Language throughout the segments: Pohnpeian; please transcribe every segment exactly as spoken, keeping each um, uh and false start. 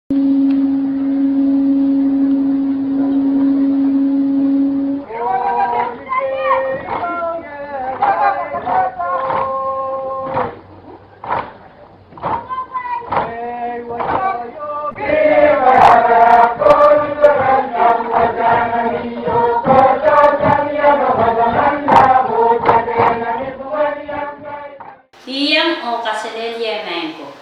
Iang oh kaselehlie maing ko.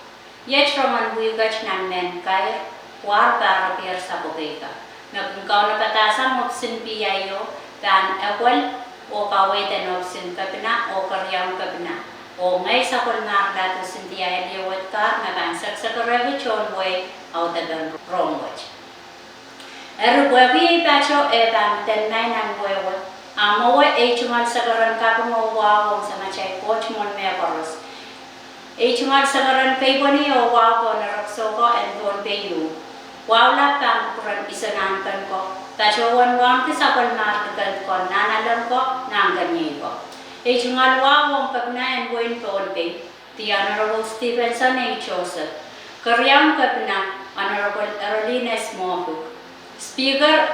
Iet rongen wihk wet nan mehn kair, pwar pahrekier sapwokei ka. Me kin kaunopada sang ohpis en P I O pahn epwel oh kaweid en ohpis en kepina oh keriaun kepina. Oh ngehi sapwellimar Ladu Cynthia Eliewet Garr me pahn seksekerehki tohn wehi audepen rohng wet. Eri pwehki ei pato eh pahn dene nan wehwe, a mwowe ei tungoal sekeren kaping oh wahu ong Samatail Koht mwohn mehkoaros. Ei tungoal sekeren keipweni oh wahu pohn erekiso ko en Pohnpei ieu. Wahu lap pahn kupwuren iso nahnken ko, patohwan wauneki sapwellimar likend ko, nahnalek ko, nahnkeniei ko. Ei tungoal wahu ong kepina en wehin Pohnpei, The Honorable Stephenson A. Joseph. Keriaun kepina, Honorable Arolin S. Moffitt. Speaker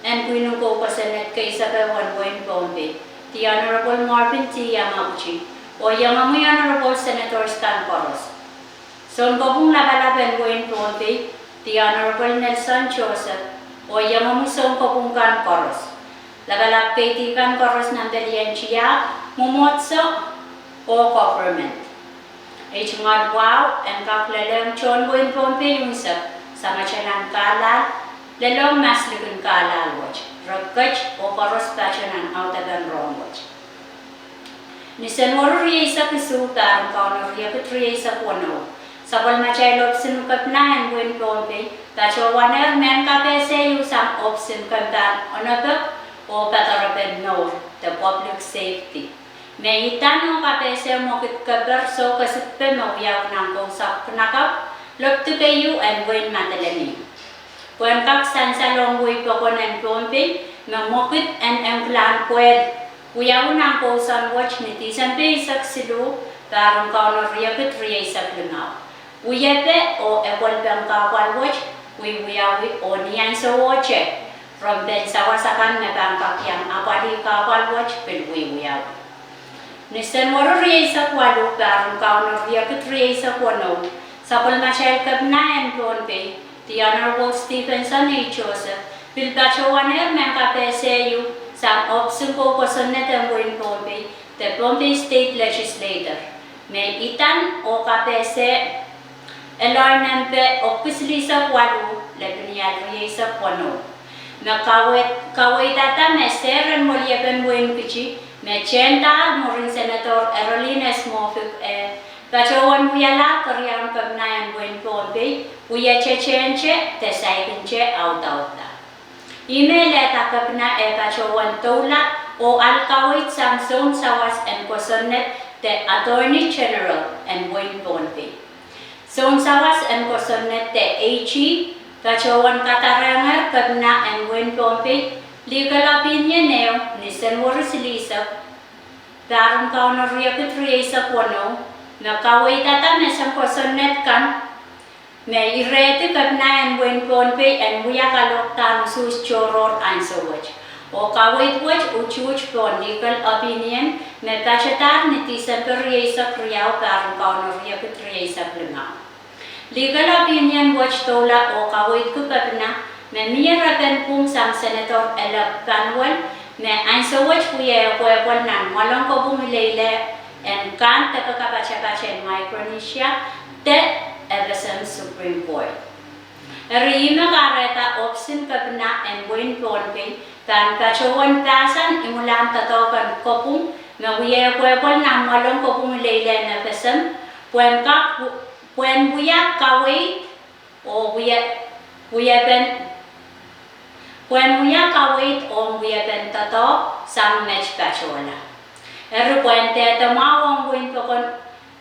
en pwihn en kou kosonned keisekau en wehin Pohnpei, The Honorable Marvin T. Yamaguchi. Oh iengomwi Honorable Senators kan koaros. Sounkopwung lapalap en wehin Pohnpei, The Honorable Nelson Joseph. Oh iengomwi sounkopwung kan koaros. Lapalap keidi kan koaros nan pelien tiahk, mwomwohdiso, oh government. Ei tungoal wahu en kak lelohng tohn wehin Pohnpei unsek, samatalan kahlahl, lelohng mas likin kahlahl wet, re ket oh koaros pato nan audepen rohng wet. Ni Senweri rieisek isuh, pahr en Kauno riekid rieisek weneu, sapwellimatail ohpis en kepina en wehin Pohnpei patohwanehr mehn kapehse ieu sang ohpis en kempahn onopek oh padarepen mour, the public safety. Me idan oh kapehse mwekid keper soh kesikpe me wiawi nan kousapw kinakapw, lopw dike ieu en wehin Madolenihmw. Pwehn kak sansalohng wehi pokon en Pohnpei, me mwekid en enkilahn pwehl wiawi nan kousoan wet ni Disempe eisek siluh, pahr en Kauno riekid rieisek limau. Wiepe oh epwelpen kahpwal wet wiewiawi oh ni ansowohte, rompehn sawas akan me pahn kak iang apwalih kahpwal wet pil wiewiawi. Ni Senweri rieisek waluh, pahr en Kauno riekid rieisek weneu, sapwellimatail kepina en Pohnpei, The Honorable Stephenson A. Joseph, pil patohwanehr mehn kapehse ieu sang ohpis en kou kosonned en wehin Pohnpei, the Pohnpei State Legislature. Me idan oh kapehse eloinempe ohpis en lihsek waluh, lepin ial rieisek weneu. Me kaweid, kaweidada me sehr en weliepen wehin Kiti, me tehndahr mwurin Senator Arolin S. Moffitt, eh, patohwan wialahr keriaun kepina en wehin Pohnpei, wie tetehnte de saikinte audaudla. Ihme lehda kepina eh patohwan doula oh ahl kaweid sang sounsawas en kosonned de Attorney General en wehin Pohnpei. Sounsawas en kosonned de AG patohwan kadarehngehr kepina en wehin Pohnpei legal opinion ehu ni Senweri silihsek, pahr en Kauno riekid rieisek weneu, me kaweidada mesen kosonned kan me irehdi kepina en wehin Pohnpei en wia kalohkdahn usuhs tohrohr ansou wet. Oh kaweid wet utuht pohn legal opinion me patohdahr ni Disempe rieisek riau, pahr en Kauno riekid rieisek limau. Legal opinion wet doula oh kaweidki kepina me mie repen pwung sang Senator Elect Panuel, me ansou wet wie pwehpwel nan mwoalen kopwung ileile en kahn deke kapatapat en Micronesia de FSM Supreme Court. Eri ihme kahrehda ohpis en kepina en wehin Pohnpei pahn patohwan pahsan imwilahn doadoahk en kopwung me wie pwehpwel nan mwoalen kopwung ileile en FSM, pwehn kak, pwehn wia kaweid oh wie, wiepen, pwehn wia kaweid oh wiepen doadoahk sang met patohla. Eri pwehn dehde mwahu ong wehin pokon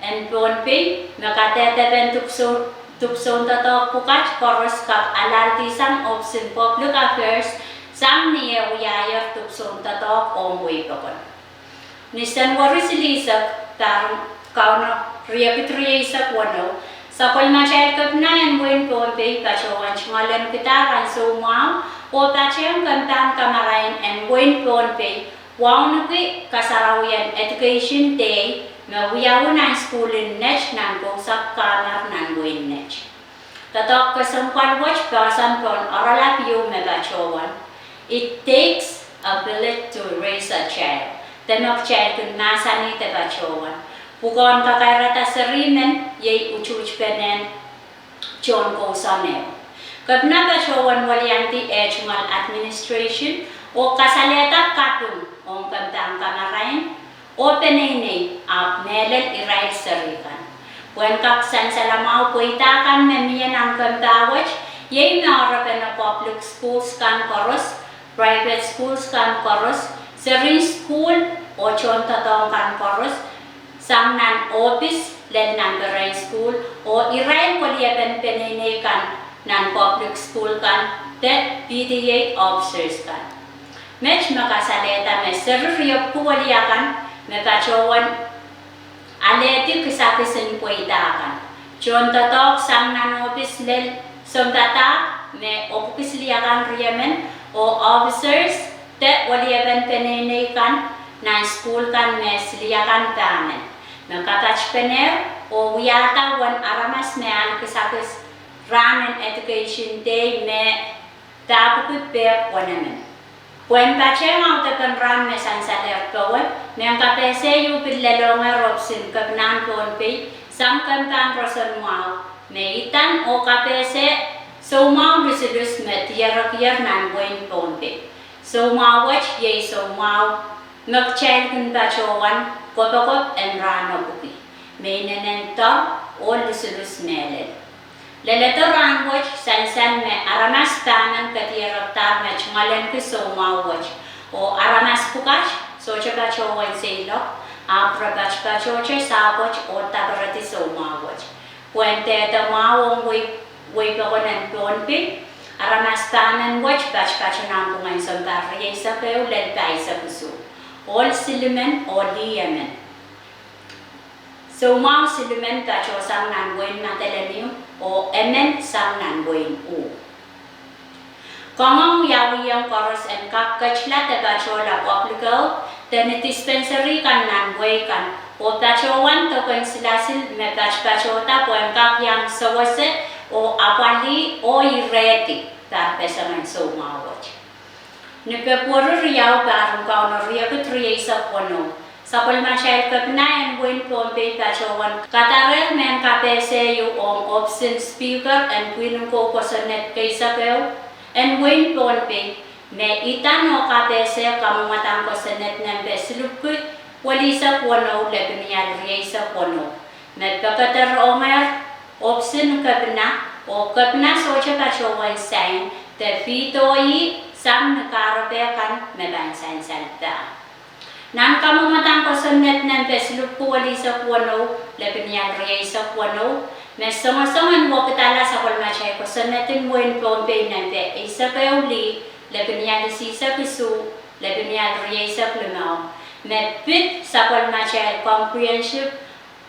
en Pohnpei me kadehdepen dipwisoun, dipwisoun doadoahk pwukat koaros kak alahldisang ohpis en Public Affairs sang ni eh wiahier dipwisoun doadoahk ong wehi pokon. Ni Senweri silihsek, pahr en Kauno riekid rieisek weneu, Sapwellimatail kepina en wehin Pohnpei patohwan tungoalenkihda rahn soumwahu oh patehng kempahn kamarain en wehin Pohnpei wauneki kasarawien Education Day me wiawi nan sukuhl en nett nan Pousap Kamar nan wehin nett. Doadoahk kesempwal wet poahsoan pohn oaralap ieu me patohwan It Takes a Village to Raise a Child, de me kitail kin mahsanih de patohwan pwukoahn kakairada seri men iei utuhtpenen tohn kousoan ehu. Kepina patohwan weliandi eh tungoal administration oh kasalehda kaping ong kempahn kamarain oh peneinei ahpw mehlel irail seri kan. Pwehn kak sansal mwahu pweida kan me mie nan kempah wet, iei me oaropene public schools kan koaros, private schools kan koaros, serihn sukuhl oh tohndoadoahk kan koaros, sang nan ohpis lel nan perehn sukuhl oh irail weliepen peneinei kan nan public school kan de P T A officers kan. Met me kasalehda me seri riepwiki weliak kan me patohwan alehdi kisakis en pweida kan. Tohndoadoahk sang nan ohpis lel sounpadahk me epwiki siliakan riemen oh officers de weliepen peneinei kan nan sukuhl kan me siliakan pahmen me kapatpenehr oh wiahda uwen aramas me ahl kisakis rahn en Education Day me pahpwiki pehk wenemen. Pwehn patehng audepen rahn me sansalehr powe, mehn kapehse ieu pil lelohngehr ohpis en kepinahn Pohnpei sang kempahn roson mwahu me idan oh kapehse soumwahu lusulus me dierekier nan wehin Pohnpei. Soumwahu wet iei soumwahu me kitail kin patohwan kopokop en rahn epwiki, me inenen doar oh lusulus mehlel. Leledo rahn wet sansal me aramas pahmen kedierekdahr me tungoalenki soumwahu wet, oh aramas pwukat sohte patohwan seiloak, ahpw re patopatohte sahpwet oh daperedi soumwahu wet. Pwehn dehde mwahu ong wehi, wehi pokon en Pohnpei, aramas pahmen wet patopato nanpwungen sounpar rieisek ehu lel pahisek isuh. Ohl silimen oh lih emen. Soumwahu silimen patohsang nan wehin Madolenihmw oh emen sang nan wehin Uh. Koangoang wiawihong koaros en kak ketila de patohla public health de ni dispensary kan nan wehi kan, oh patohwan doken silasil me patopatohda pwehn kak iang sewese oh apwalih oh irehdi pahr pesengen soumwahu wet. Ni Pwehpweri riau, pahr en Kauno riekid rieisek weneu, sapwellimatail kepina en wehin Pohnpei patohwan kadarehr mehn kapehse ieu ong ohpis en Speaker en pwihn en kou kosonned keisek ehu en wehin Pohnpei, me idan oh kapehse kamwomwadahn kosonned nempe silipwki welisek weneu lepin ial rieisek weneu, me pekederongehr ohpis en kepina, oh kepina sohte patohwan sain de veto ih sang ni kahrepe kan me pahn sansal pah. Nan kamwomwadahn kosonned nempe silipwki welisek weneu lepin ial rieisek weneu, me songosong en wekidala sapwellimatail kosonned en wehin Pohnpei nempe eisek ehu lih lepin ial isihsek isuh lepin ial rieisek limau, me pid sapwellimatail Comprehensive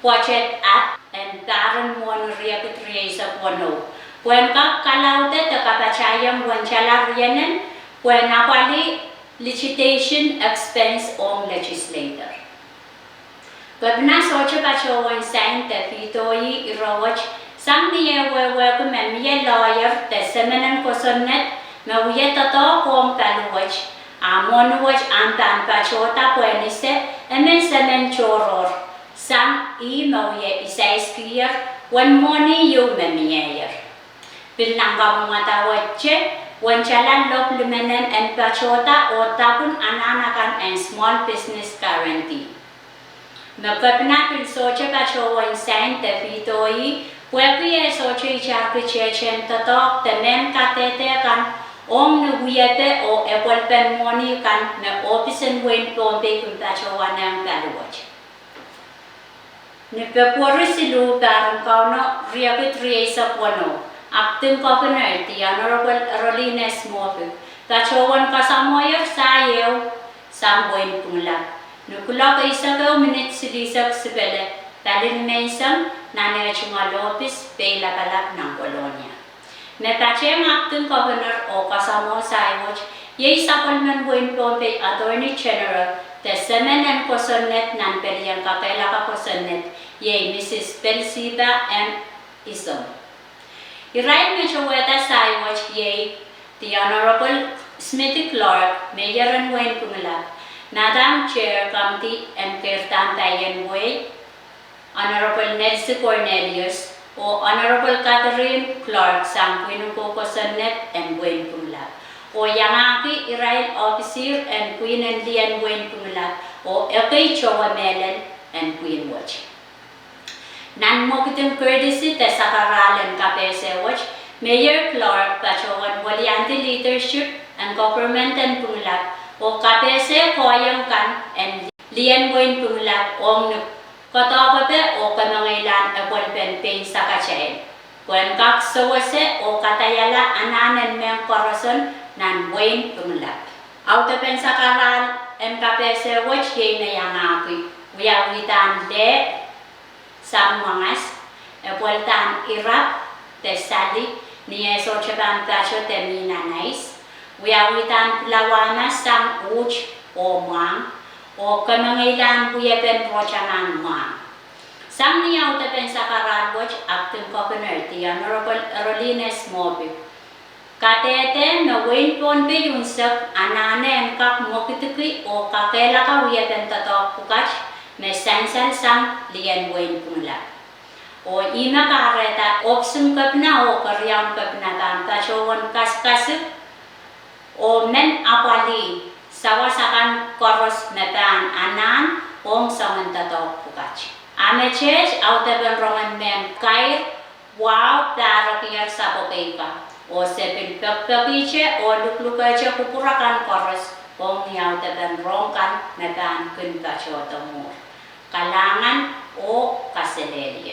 Budget Act en pahr en mwohni riekid rieisek weneu, pwehn kak kalaude de kapatahiong uwen tala rienen pwehn apwalih litigation expense ong legislator. Kepina sohte patohwan sain de veto ih ire wet, sang ni eh wehwehki me mie lawyer de semenen kosonned me wie doadoahk ong pali wet, a mwohni wet ahpw pahn patohda pwehn ese emen semen tohrohr, sang ih me wie isaiskier uwen mwohni ieu me mieier. Pil nan kamwomwada wet, uwen tala lop limenen en patohda oh dapwin anahn akan en Small Business Guarantee, me kepina pil sohte patohwan sain de veto ih, pwehki eh sohte itarki tehtehn doadoahk de mehn kadehde kan ong ni wiepe oh epwelpen mwohni kan me ohpis en wehin Pohnpei kin patohwanehng pali wet. Ni Pwehpweri siluh, pahr en Kauno riekid rieisek weneu, Acting Governor the Honorable Earlene S. Moffitt patohwan kasamwohier sahi ehu sang wehin Pingelap ni kuloak eisek ehu minit silihsek sipele, Palin menseng nan eh tungoal ohpis Peilapalap nan Kolonia. Me patehng Acting Governor oh kasamwo sahi wet, iei sapwellimen wehin Pohnpei Attorney General de semen en kosonned nan pelien kakehlaka kosonned, iei Mrs Pelsiba M Isom. Irail me towehda sahi wet iei The Honorable Smithy Clark, Mayor en wehin Pingelap, Madam Chair Committee en Keirdahn Paien Wehi, Honorable Nelsie Cornelius, oh Honorable Catherine Clark sang pwihn en kosonned en wehin Pingelap, oh iangahki irail ohpisihr en pwihn en lih en wehin Pingelap oh ekei towe mehlel en pwihn wet. Nan mwekid en courtesy de sakarahl en kapehse wet, Mayor Clark patohwan weliandi leadership en government en Pingelap oh kapehse koahiek kan en lih en wehin Pingelap ong ni koadoahkepe oh kamengeilan epwelpen pein sakatail, pwehn kak sewese oh kadaiala anahn en mehn koaros nan wehin Pingelap. Audepen sakarahl en kapehse wet iei me iangahki wiawidahn leh sang mwangas, epweldahn irap de sali ni eh sohte pahn pato de mih nan ais, wiawidahn pilawahma sang uht oh mwahng, oh kamengeilan wiepen rohtamahl mwahng. Sang ni audepen sakarahl wet, Acting Governor the Honorable Earlina Moffitt kadehde me wehin Pohnpei unsek anahne en kak mwekidki oh kakehlaka wiepen doadoahk pwukat me sansal sang lih en wehin Pingelap. Oh ihme kahrehda ohpis en kepina oh keriaun kepina pahn patohwan kasikasik oh men apwalih sawas akan koaros me pahn anahn ong soangen doadoahk pwukat. A meteht audepen rongen mehn kair wahu pahrekier sapwokei ka, oh se pil pekipekihte oh luklukehte kupwur akan koaros ong ni audepen rohng kan me pahn kin patohdo mwuhr. Kalahngan oh kaselehlie.